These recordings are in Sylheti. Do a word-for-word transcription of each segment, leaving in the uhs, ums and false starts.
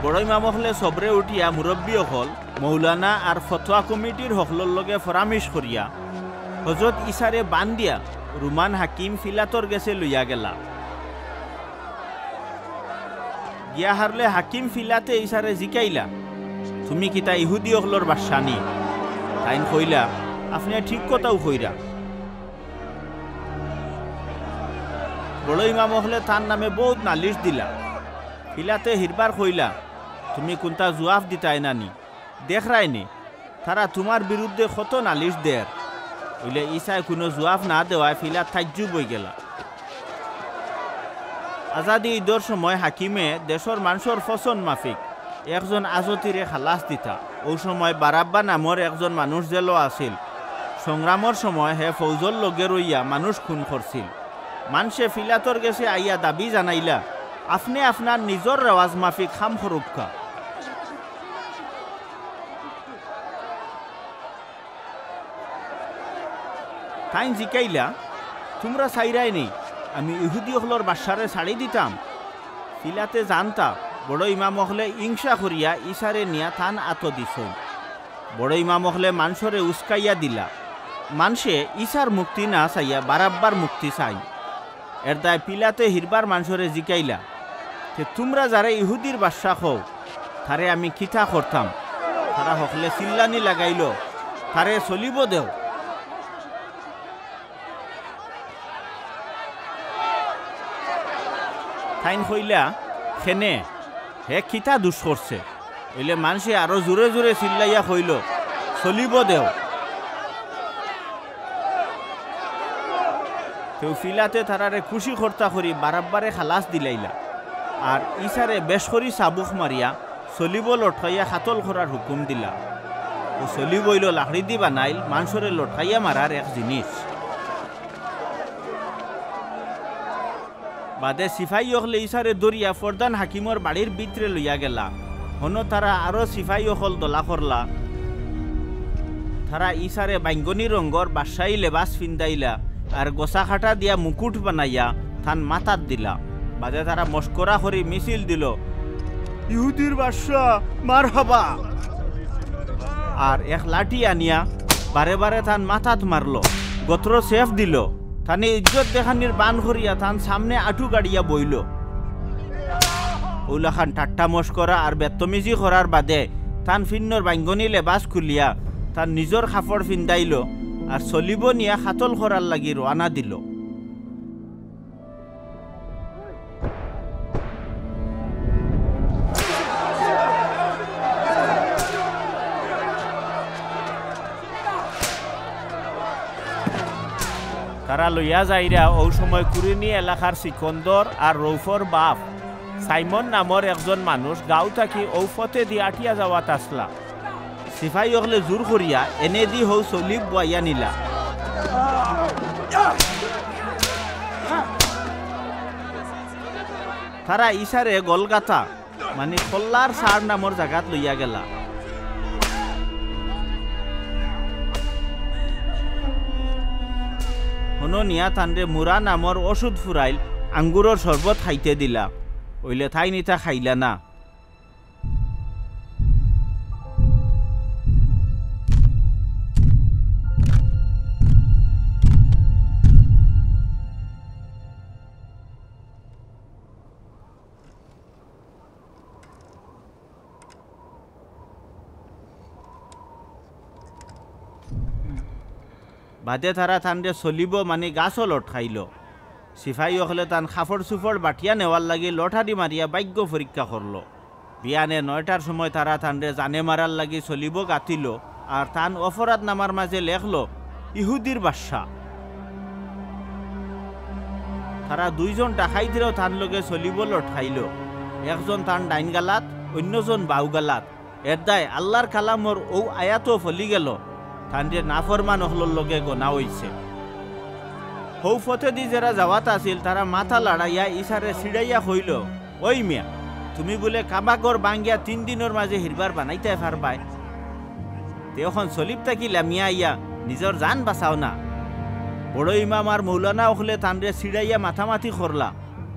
বড় ইমাম অকলে সবরে উঠিয়া মুরব্বি অকল, মৌলানা আর ফতোয়া কমিটির হকলর লগে ফরামিশ করিয়া হজরত ইসারে বান্দিয়া রুমান হাকিম ফিলাতর গেছে লইয়া গেলা। গিয়া হারলে হাকিম ফিলাতে ইসারে জিকাইলা, "তুমি কিতা ইহুদি অকলর বাদশা নি?" তাইন কইলা, "আপনে ঠিক কথাউ কইরা।" বড় ইমাম অকলে তান নামে বউত নালিশ দিলা। ফিলাতে হিরবার কইলা, "তুমি কুনতা জুয়াফ দিতায় না নি? দেখরায় নি, তারা তুমার বিরুদ্ধে কত নালিশ দের।" অইলে ইসায় কুনু জুয়াফ না দেওয়ায় ফিলাত তাইজ্জুব অইগেলা। আজাদি ইদর সময় হাকিমে দেশর মানষর ফসন মাফিক একজন আজতিরে খালাস দিতা। অউ সময় বারাব্বা নামর একজন মানুষ জেলো আছিল। সংগ্রামর সময় হে ফৌজর লগে রইয়া মানুষ খুন করছিল। মানষে ফিলাতর গেছে আইয়া দাবি জানাইলা, "আপনে আপনার নিজর রেওয়াজ মাফিক খাম করউক্কা।" তাইন জিকাইলা, "তুমরা চাইরায় নি আমি ইহুদি অকলর বাদশারে ছাড়ি দিতাম?" ফিলাতে জানতা, বড় ইমাম অকলে ইংসা করিয়া ইসারে নিয়া তান আতো দিছইন। বড় ইমাম অকলে মানষরে উস্কাইয়া দিলা। মানষে ইসার মুক্তি না চাইয়া বারাব্বার মুক্তি চাইন। এরদায় পিলাতে হিরবার মানষরে জিকাইলা, "তে তুমরা যারে ইহুদির বাদশা কও, তারে আমি কিতা করতাম?" তারা হকলে চিল্লানি লাগাইলো, "তারে সলিবো দেও।" তাইন কইলা, "কেনে? হে কিতা দুষ করছে?" অইলে মানষে আরো জোরে জোরে চিল্লাইয়া কইলো, "সলিবো দেও।" তেউ ফিলাতে তারারে খুশি কর্তা করি বারাব্বারে খালাস দিলাইলা। আর ইসারে বেশ করি চাবুক মারিয়া সলিবো লটকাইয়া কাতল করার হুকুম দিলা। অউ সলিব অইলো লাকড়িদি বানাইল, মানষরে লটকাইয়া মারার এক জিনিস। বাদে সিপাই অকলে ইসারে ধরিয়া ফরদান হাকিমর বাড়ির ভিতরে লইয়া গেলা। হনো তারা আরো সিপাই অকল দলা করলা। তারা ইসারে বাইঙ্গনি রঙ্গর বাদশাহী লেবাস ফিন্দাইলা, আর গোছা কাটা দিয়া মুকুট বানাইয়া তান মাথাত দিলা। বাদে তারা মস্করা করি মিছিল দিলো, "ইহুদির বাদশা, মারহাবা।" আর এক লাঠি আনিয়া বারে বারে তান মাথাত মারলো, গতরো ছেপ দিলো। তানে ইজ্জত দেখানির বান করিয়া তান সামনে আটু গাড়িয়া বইলো। অউলাখান ঠাট্টা মস্করা আর বেত্তমিজি করার বাদে তান ফিন্নর বাইঙ্গনি লেবাস খুলিয়া তান নিজর কাপড় ফিন্দাইলো আর সলিবো নিয়া কাতল করার লাগি রওয়ানা দিলো। তারা লইয়া যাইরা অউ সময় কুরিনি এলাকার সিকন্দর আর রৌফর বাফ সাইমন নামর একজন মানুষ গাঁও থাকি অউ ফতেদি আটিয়া যাওয়াত আছলা। সিপাই অকলে জুর করিয়া এনেদি হউ সলিব বওয়াইয়া নিলা। তারা ইসারে গলগাতা, মানি কল্লার সার নামর জাগাত লইয়া গেলা। হনো নিয়া তানরে মুরা নামর অষুধ ফুরাইল, আঙ্গুরর শরবত খাইতে দিলা, অইলে তাইন ইতা খাইলা না। বাদে তারা তানরে সলিবো মানি গাছো লটকাইলো। সিপাই অকলে তান কাপড়-চুপড় বাটিয়া নেওয়ার লাগি লটারি মারিয়া ভাইগ্য পরীক্ষা করলো। বিয়ানে নয়টার সময় তারা তানরে জানে মারার লাগি সলিবো গাতিলো, আর তান অপরাধ নামার মাঝে লেখলো, "ইহুদির বাদশা।" তারা দুইজন ডাকাইতরেও তান লগে সলিবো লটকাইলো, একজন তান ডাইন গালাত, অইন্যজন বাউ গালাত। এরদায় আল্লার কালামর অউ আয়াতও ফলি গেলো, তানরে নাফরমান অকলর লগে গনা অইছে। হউ ফতেদি যেরা যাওয়াত আছিল, তারা মাথা লাড়াইয়া ইসারে ছিড়াইয়া কইলো, "ওই মিয়া, তুমি বুলে কাবা ঘর ভাঙ্গিয়া তিন দিনর মাঝে হিরবার বানাইতায় পারবায়? তে অখন সলিব থাকি লামিয়া আইয়া নিজর জান বাচাও না।" বড় ইমাম আর মৌলানা অকলে তানরে ছিড়াইয়া মাতামাতি করলা।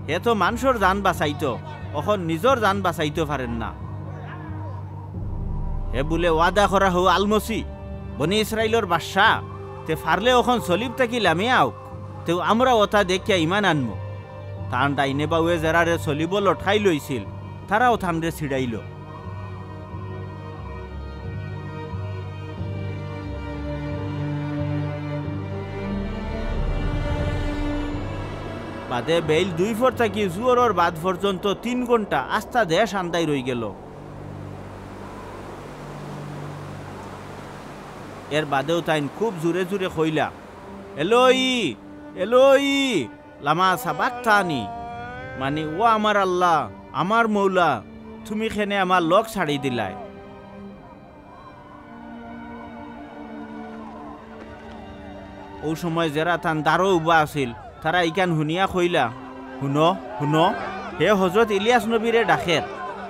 হে তো মানষর জান বাচাইতো, অখন নিজর জান বাচাইতো পারের না। হে বুলে, "ওয়াদা করা হউ আলমসি, বনি ইসরাইলর বাদশা, তে পারলে অখন সলিব থাকি লামিয়া আউক, তেউ আমরা অতা দেখিয়া ইমান আনমু।" তান ডাইনে বাউয়ে যেরারে সলিবো লটকাইল অইছিল, তারাও তানরে ছিড়াইল। বাদে বেইল দুইফর থাকি জুহরর বাদ পর্যন্ত তিন ঘন্টা আস্তা দেশ আন্দাইর অইগেল। এর বাদেও তাইন খুব জুরে জুরে কইলা, "এলোই, এলোই, লামা সাবাক্তানি।" মানি, "ও আমার আল্লাহ, আমার মৌলা, তুমি কেনে আমার লগ ছাড়ি দিলায়?" অউ সময় যেরা তান দারো উবা আছিল, তারা ইখান হুনিয়া কইলা, "হুনো, হুনো, হে হজরত ইলিয়াস নবীরে ডাকের।"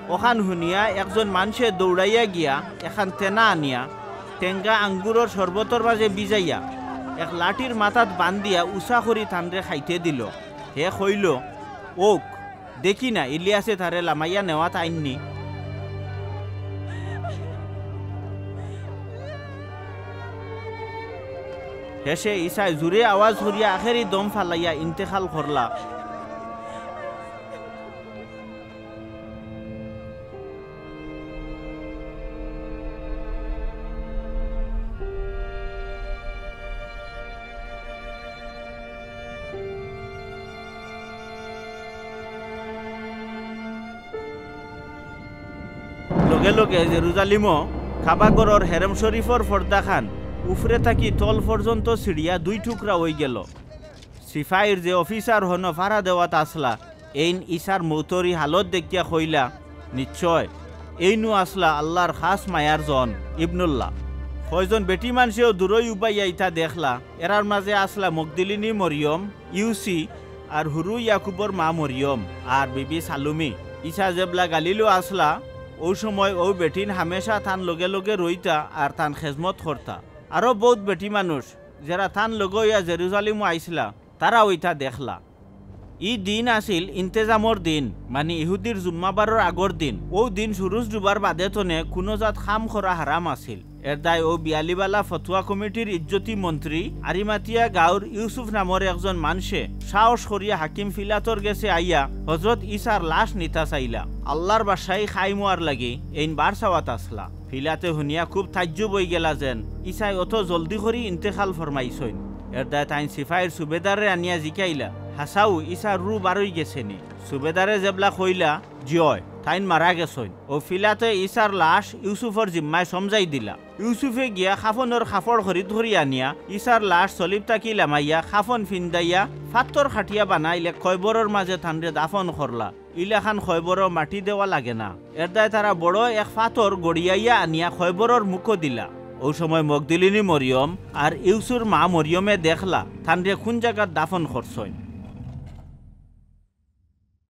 অখান হুনিয়া একজন মানষে দৌড়াইয়া গিয়া একখান তেনা আনিয়া টেঙ্গা আঙ্গুরর শরবতর মাঝে ভিজাইয়া এক লাঠির মাথাত বান্ধিয়া উচা করি তানরে খাইতে দিল। হে কইল, "ওক, দেখি না, ইলিয়াসে তারে লামাইয়া নেওয়াত আইননি।" শেষে ইছায় জুরে আওয়াজ করিয়া আখেরি দম ফালাইয়া ইন্তেকাল করলা। লগে লগে জেরুজালিমো কাবাঘরর হেরেম শরীফর পর্দাখান উফরে থাকি তল পর্যন্ত ছিড়িয়া দুই টুকরা অইগেল। সিপাইর যে অফিসার হনো ফারা দেওয়াত আছলা, এইন ইছার মৌতর ই হালত দেখিয়া কইলা, "নিশ্চয়, এইনউ আছলা আল্লার খাছ মায়ার জন, ইবনুল্লাহ।" কয়জন বেটি মানষেও দূরই উবাইয়া ইতা দেখলা, এরার মাঝে আছলা মগদলিনী মরিয়ম, ইউসি, আর হুরু ইয়াকুবর মা মরিয়ম, আর বিবি সালুমি। ইছা যেবলা গালিলো আছলা, অউ সময় অউ বেটিন হামেশা তান লগে লগে রইতা আর তান খেজমত করতা। আরো বউত বেটি মানুষ, যেরা তান লগে অইয়া জেরুজালিমো আইছলা, তারাও ইতা দেখলা। ই দিন আছিল ইন্তেজামর দিন, মানি ইহুদির জুম্মাবারর আগর দিন। অউ দিন সুরুজ ডুবার বাদে তনে কুনু জাত কাম করা হারাম আছিল। এর দায় অউ বিয়ালিবালা ফতুয়া কমিটির ইজ্জতি মন্ত্রী আরিমাতিয়া গাউর ইউসুফ নামর একজন মানষে সাহস করিয়া হাকিম ফিলাতর গেছে আইয়া হজরত ইছার লাশ নিতা চাইলা। আল্লার বাদশাই কায়েম অওয়ার লাগি এইন বার চাওয়াত আছলা। ফিলাতে হুনিয়া খুব তাজ্জুব অইগেলা যেন ইছায় অত জলদি করি ইন্তেকাল ফরমাইছইন। এর দায় তাইন সিপাইর সুবেদাররে আনিয়া জিকাইলা, "হাছাউ ইছার রু বারই গেছে নি?" সুবেদারে যেবলা কইলা, "জি অয়, তাইন মারা গেছইন।" অউ ফিলাতে ইছার লাশ ইউসুফর জিম্মায় সমজাই দিলা। ইউসুফে গিয়া কাফনর কাপড় খরিদ করি আনিয়া ইছার লাশ সলিব থাকি লামাইয়া কাফন ফিন্দাইয়া ফাত্তর কাটিয়া বানাইলে কয়বরর মাঝে তানরে দাফন করলা। ইলাখান কয়বরো মাটি দেওয়া লাগে না। এর দায় তারা বড় এক ফাত্তর গড়িয়াইয়া আনিয়া কয়বরর মুখো দিলা। অউ সময় মগদলিনী মরিয়ম আর ইউসুর মা মরিয়মে দেখলা তানরে কুন জাগাত দাফন করছইন।